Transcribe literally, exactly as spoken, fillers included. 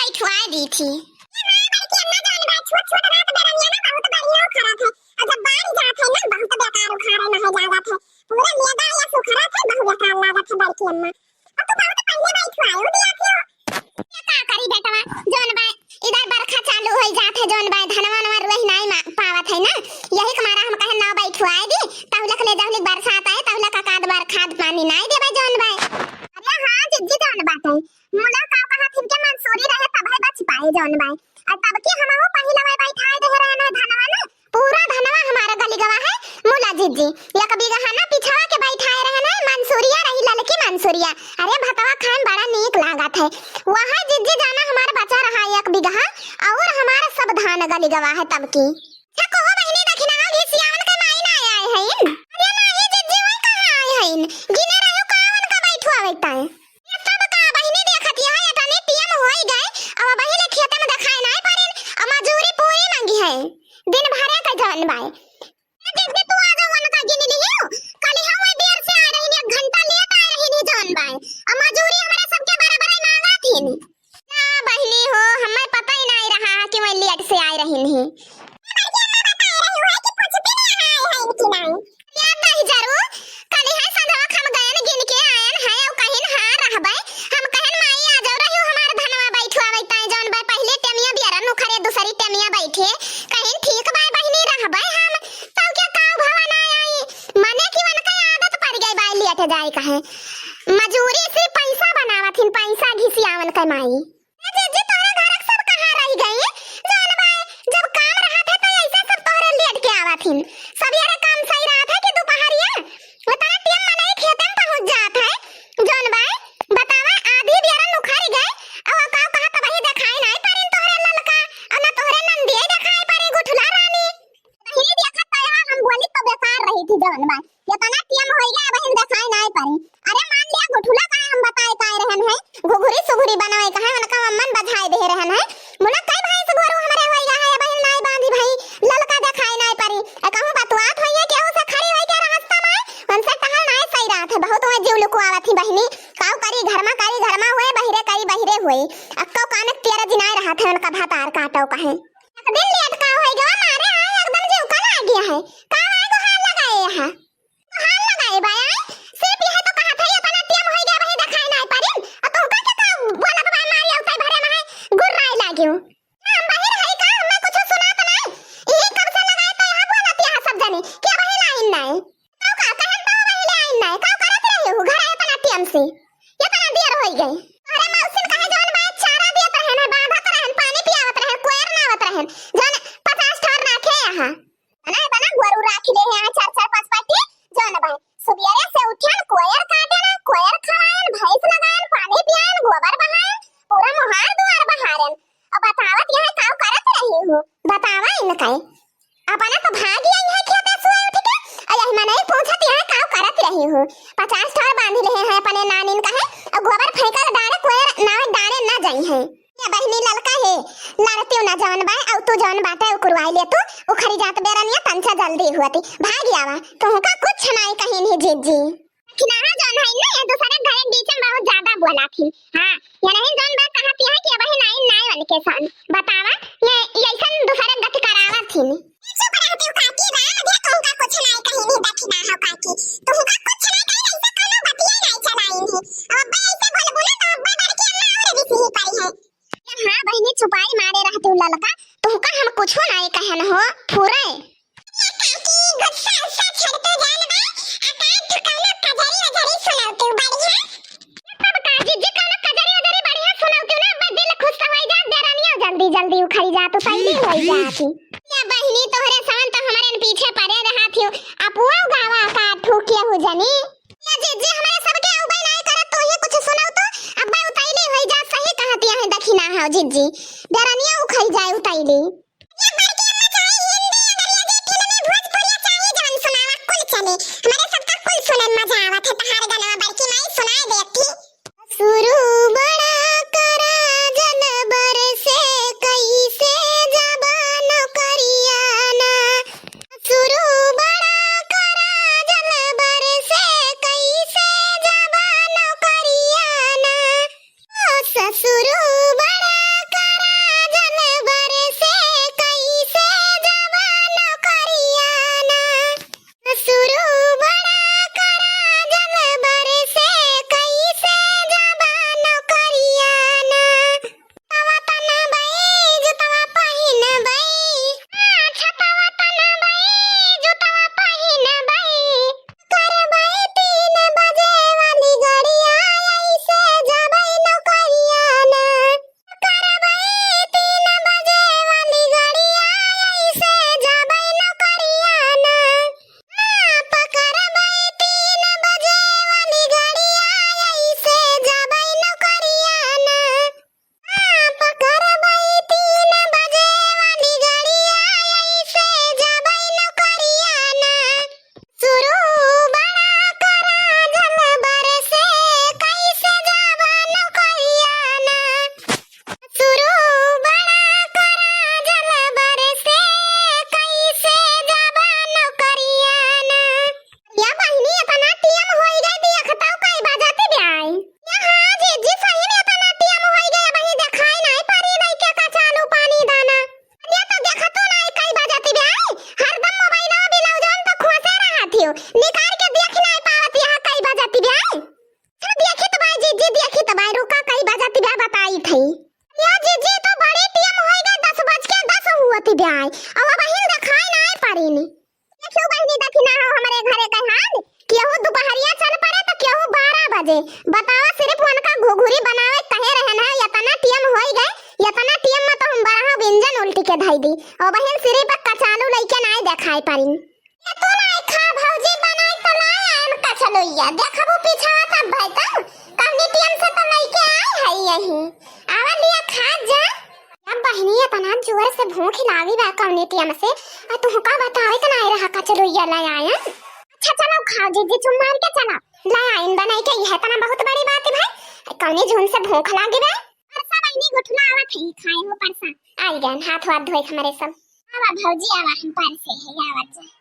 बैठवाए दी थी। ए हाँ, बड़की अम्मा, जौन बा, छोट छोट रात बेरनिया ना बहुत बढ़िया उखड़त है, और जब बाढ़ जात है ना, बहुत बेकार उखाड़े में है जागत है, पूरा मेदा या सुखड़त है, बहुत बेकार लागत है बड़की अम्मा। अब तो बहुत पहले बैठवाए हो दिया थी। ये का करी बेटवा, जौन बा, इधर बरखा चालू हो जात है, जौन बा, धनवा वनवा रोही नाई मा-, पावत है ना, यही के मारा हम कहे ना बैठवाए दी, तहुलक ले जहुलक बरसात आए, तहुलक का काद बार खाद पानी नाई देबे जौन बा। अरे हाँ जिज्जी, जौन बाटे, मुला का कहा थिन के मंसूरी रहे तब है बच पाए जौन बा। और तब के हमहू पहिलवा बैठाए दे रहे ना धनवा ना, पूरा धनवा हमारा गली गवा है। मुला जिज्जी, एक बीघा ना पिछवा के बैठाए रहे ना, मंसूरिया रही, ललकी मंसूरिया। अरे भतवा खाए में बड़ा नीक लागत है। वहाँ जिज्जी जाना हमारा बचा रहा है एक बीघा, और हमारा सब धान गली गवा है तब की। अच्छा कहो बहिनी, देखी ना, अभी सियावन के माई ना आए हैं। अरे माई जिज्जी, वही कहाँ आए हैं? गिने रहो का उनका बैठवा बैठा है। ये सब का बहिनी देखत यह, एतने टेम होई गए, अब बहिनी खेते में देखाए नाई पारिन, अब मजूरी पूरी मांगी है, दिन भरे का जौन बाय। ए दीदी, तू आ जाओ, उनका गिन लियो, कल हम वही देर से आ रही, एक घंटा लेट आ रही नहीं जौन बाय, अब मजूरी हमारे सबके बराबर ही मांगा थी। ना बहिनी हो, हमें पता ही नहीं रहा कि वही लेट से आए रही नहीं। बड़की अम्मा बता रही है कि पूछती नहीं है, है इनकी नाई। याद नहीं जरू, कल है संझवा हम गयन गिन के आयन है, और कहिन हाँ रहबे। हम कहन माई आ जाओ रही हमार धनवा बैठवा बैठा है जौन बा, पहले टेमिया बियरन उखरे दूसरी टेमिया बैठे। कहिन ठीक बा बहिनी रहबे हम, तब क्या का भवा ना आई। मने कि उनका आदत पड़ गई बा लेट जाए कहे। मजूरी से पैसा बनावत हिन, पैसा घिसियावन के माई। ए जीजी, तोहरे घर के सब कहाँ रह गई? जौन बा, जब काम रहत है तो ऐसे सब तोहरे लेट के आवत हिन। सबेरे काम सही रहत है कि दुपहरिया? उतना टेम मनई खेते में पहुँच जात है। जौन बा, बतावा, आधी बियरन उखड़ गए, और का कहा तब ही देखाई नाई पारिन तोहरे ललका, और ना तोहरे नंदिये देखाई पारी गुठुला रानी। बहिनी देखत तो यहाँ हम बोली तो बेकार रही थी जौन बा। एतना टेम होई गया, बहिन देखाई नाई पारी। अरे मान लिया गुठुला का हम बताए काहे रहन है, घुघुरी सुघुरी बनाए कहे, उनका अम्मन बजाए दे रहन है। मुला कई भैंस गोरू हमरे होई गया है, बहिन नाई बांधी भाई, ललका देखाई नाई पारी। ए कहूँ बतुआत होई है, केहू से खड़ी होई के रास्ता में, उनसे टहल नाई सही रहत है, बहुत वह जीव लुकुआवत ही बहिनी। काऊ करी घर में करी घर में हुए, बहिरे करी बहिरे हुए। अक्को कानक तेरा जिनाए रहत है, उनका भातार काटो कहे। एक दिन लेट का होई गवा मारे आए, एकदम जीव का लाग गया है। का आए गुहार लगाए यहाँ? गुहार लगाए बा आए? सिर्फ यह तो कहा था, ये तना टेम होई गया, वही देखाई नाई पारिन। आ तुमका के का बोलत बा मारी अवताई भरे में है, गुर्राए लागियो। हम बहिर है का, हमें कुछ सुनात नाई। यही कब से लगाए तो यहाँ बोलत यहाँ सब जने, कि वही लाइन नाई। तो का कहन तो वही लाइन नाई, का करत रही हो घर इतना टेम से? ये तना देर होई गई। अरे मौसिन कहे जौन बा चारा दियत रहन है, बांधत रहन, पानी पियावत रहन, कोयर नावत रहन, जौन पचास ठौर राखे यहाँ। बना, बना, गोरू राखी ले हैं, चार, चार, पाँच, पाँच ठी, जौन बा। सुबियरे से उठन, कोयर काटन, कोयर खवायन, भैंस लगायन, पानी पियायन, गोबर बहायन, पूरा मोहार दुआर बहारन। अब बतावत यहाँ काव करत रही हो? बतावा इनका। अपना तो भाग गई है खेते सुबह उठ के, और यही मनई पूछत यहाँ काव करत रही हो? पचास ठौर बांध ले हैं अपने नानिन का है, और गोबर फेंकल डारे कोयर नावे डारे ना जाई है। ये बहिनी ललका है, लड़तियो ना जौन बा, अउ तू जौन बाटे उकुरवाई ले तू, उखरी जात बेरनिया तंचा जल्दी हुअती, भाग आवा, तुहका कुछ नाई कही नहीं जीजी। किनारा जौन है ना, ये दूसरे घरे बीच में बहुत ज्यादा बोला थी। हाँ, ये नहीं जौन बा कहती है कि अबही नाई, नाई उनके सन। बतावा, ये, ये ऐसन दूसरे गति करावा थी। चुप रहती हो काकी, राम दिया तुहका कुछ नाई कही नहीं, दखिना हो काकी, तुहका कुछ नाई कही, ऐसे कोनो बतिया नाई चलाई नहीं। अब अब्बा ऐसे बोलबू ना तो अब्बा बड़की अम्मा और भी सिही पड़ी है। हाँ बहिनी, चुपाई मारे रहतू ललका, तुहका हम कुछो नाई कहन हो, फुरे। ए काकी, गुस्सा उस्सा छोड़ तू जान बा, आ कान ठुकानो कजरी उजरी सुनाऊ तू बढ़िया। तब का जीजी, कोनो कजरी उजरी बढ़िया सुनाऊ तू ना, अब्बा दिल खुश होई जा, देरनिया जल्दी जल्दी उखरी जा, तू सैली होई जाती। ए बहिनी, तोहरे सान तो हमरे पीछे पड़े रहत हो, अपुआ गावा का ठुकिया हो जनी। ए जीजी, हमरे सबके अउबे नाई करत, तू ही कुछ सुनाऊ तो, अब्बा उतैली होई जा, सही कहती है दखिना हो जीजी, देरनिया उखरी जाए उतैली। ए बड़की अम्मा, चाहे हिंदी, अंग्रेजी, फिल्मी, भोजपुरिया, चाहे जवन सुनावा, कुल चले। हमरे सबका कुल सुने में मजा आवत है। तहार गनवा बड़की माई सुनाए देती। शुरू बड़ा करा जन बरसे, कैसे जबान करियाना। शुरू बड़ा करा जन बरसे, कैसे जबान करियाना। ओ ससुरू बड़ा जाए। अब बहिन देखाई नाहीं परिन। देखियो बहिनी, देखी ना हो हमरे घरे के हाल, केहू दुपहरिया चल पड़े तो केहू बारह बजे। बतावा, सिर्फ उनका घुघुरी बनावे कहे रहन है, इतना टेम होई गए, इतना टेम में तो हम बरहा व्यंजन उल्टी के धई दी। और बहिन सिर्फ कचालू लइके नाहीं देखाई परिन। ये तू नाहीं खा भौजी, बनाई तो लाए आयन कचलुइया। देखबू पिछवा तब भाई तब, कवनी टेम से तो लइके आए है यही। आवा लिया खा जा। अब बहिनी इतना जोर से भूख लागी बा कवनी टेम से, आ तुहका बतावे के नाहीं रहा कचलुइया ले आयन। अच्छा चलो खाओ जीजी, चुप मार के चलो, ले आयन बनाई के, यह इतना बहुत बड़ी बात है भाई। कवनी झुन से भूख लागी बा। परसा बहिनी गुठला आवत है, खाए हो परसा। आई गन हाथ वाथ धोए हमरे सब। आवा भौजी आवा, हम परसे है, आवत जा।